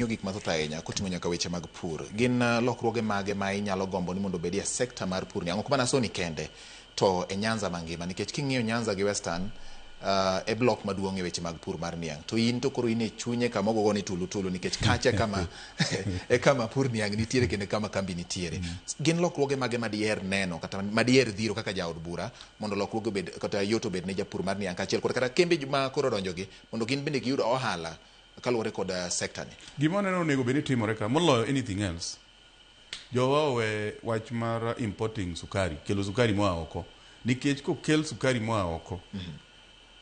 Gik mathoth ahinya koting'o nyaka weche mag pur. Gin lokruoge mage ma inyalo gombo ni mondo obedi e sekta mar pur ni? Ok mana Sony kende, to e Nyanza mangima. Nikech king'iyo Nyanza gi Western, e block maduong' e weche mag pur mar niang'. To in to koro in e chunye kama ogogo ni tulu tulu nikech kacha kama e kama pur niang' nitiere kendo kama kambi nitiere. Gin lokruoge mage ma diher neno kata ma diher dhiro kaka jaod bura mondo lokruoge obed kata yot obed ne japur mar niang' kaachiel kod kata kembe ma koro odonjogi mondo gin bende giyud ohala kaluwore kod sekta ni. Gima aneno onego bed ni timore ka moloyo anything else, jowa owe wach mar importing sukari, kelo sukari moa oko. Nikech kokel sukari moa oko,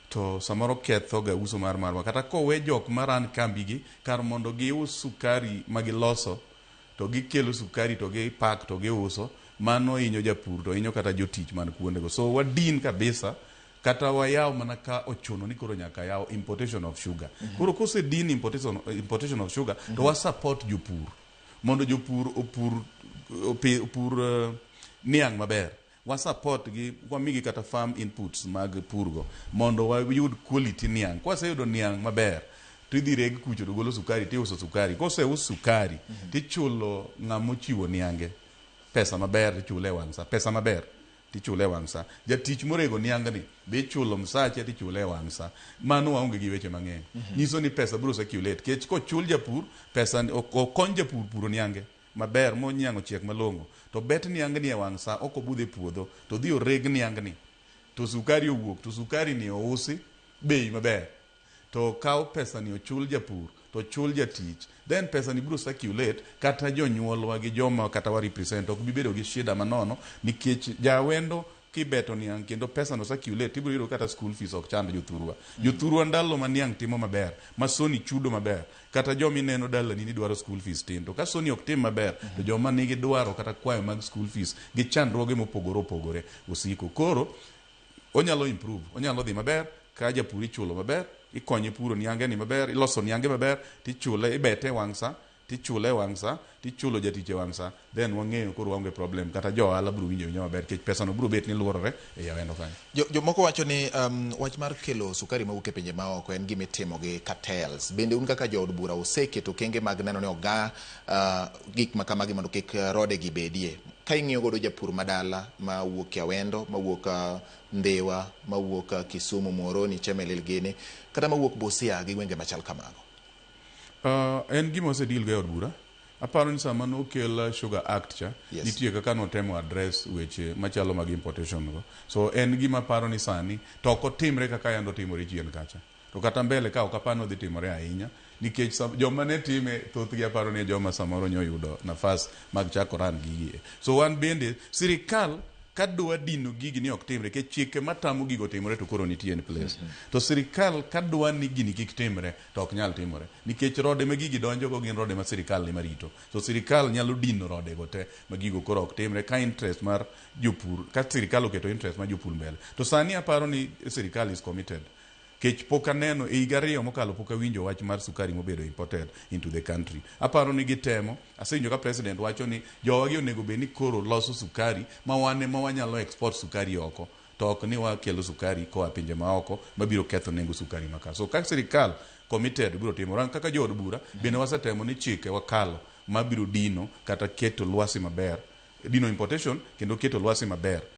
to samoro ketho ga uso mar marwa. Kata kowe jok ma run kambi gi, kar mondo gius sukari ma giloso, to gikelo sukari to gipak to giuso, mano hinyo japur to hinyo kata jotich man kuondego. So wadin kabisa kata wayaw mana ka ochuno ni koro nyaka yaw importation of sugar. Koro kosedin importation of sugar, to wa support jopur mondo jopur opur niang' maber. Wa support gi, wamigi kata farm inputs mag purgo mondo wayud quality niang'. Kwaseyudo niang' maber, to idhi reg kucho to golo sukari tiuso sukari. Koseus sukari, tichulo ng'ama ochiwo niange pesa maber, tichule e wang' sa. Pesa maber tichule e wang' sa. Jatich morego niang'ni be ichulo msache tichule e wang' sa. Mano waonge gi weche mang'eny. Nyiso ni pesa biro circulate. Kech kochul japur, pesa okony japur puro niange maber moniang' ochiek malong'o. To bet niang'ni e wang' sa ok obudh e puodho, to dhi oreg niang'ni. To sukari owuok, to sukari ni ousi bei maber. To kaw pesa ni ochul japur, to ochul jatich. Then pesa ni biro circulate kata jonyuolwa gi joma kata wa represent ok bi bedo gi shida manono nikech jawendo kibeto niang' kendo pesa no circulate ibiro yudo kata school fees ok chand jothurwa. Jothurwa ndalo ma niang' timo maber, ma Sony chudo maber, kata joma ineno dalani ni dwaro school fees tin. To ka Sony ok tim maber, to joma nigi dwaro kata kwayo mag school fees gi chandruoge mopogore opogore osiko. Koro onyalo improve, onyalo dhi maber ka japur ichulo maber, ikonye puro niange ni maber, iloso niange maber, tichule, ibete e wang' sa, tichule e wang' sa, tichulo jatich e wang' sa, then wang'eyo koro waonge problem kata jo ohala biro winjo awinja maber nikech pesa no biro bet ni luorore e awendo kanyo. Jomoko wacho ni wach mar kelo sukari mawuok e pinje maoko en gima itimo gi cartels. Bende un kaka jood bura useketo okenge mag neno ni oga gik ma kamagi mondo kik rode gi bedie. Ka ing'iyo godo japur madala mawuok e Awendo, mawuok Ndhiwa, mawuok Kisumu, Muhoroni, Chemelil gini, kata mawuok Busia gi gwenge machal kamago. En gima osedeal go e od bura. Aparo ni sama nokel Sugar Act cha, nitie kaka notemo address weche machalo mag importation go. So en gima aparo ni sani to ok otimre kaka yande otimore chien kacha. To kata mbele ka ok apar ni odhi timore ahinya nikech joma ne time thothgi aparo ni e joma samoro nyoyudo nafas mag chako run gigi e. So wan bende sirikal ka dwa dino gigi ni ok timre nikech chike matamo gigo timore to koro nitie in place. To sirikal ka dwa ni gini kik timre to ok nyal timore nikech rode ma gigi donjo go gin rode ma sirikal ema rito. So sirikal nyalo dino rode go te ma gigo koro ok timre ka interest mar jopur ka sirikal oketo interest mar jopur mbele. To sani aparo ni sirikal is committed. Kech pok aneno e higa 2 mokalo pok awinjo wach mar sukari mobedo imported into the country. Aparo ni gitemo, asewinjo ka president wacho ni jowa gi onego bed ni koro loso sukari ma wan ema wanyalo export sukari oko to ok ni wakelo sukari koa pinje maoko mabiro ketho nengo sukari maka. So ka sirikal committed biro timo. Ran kaka jood bura bende wasetemo ni chike wakalo mabiro dino kata keto lwasi maber, dino importation kendo keto lwasi maber.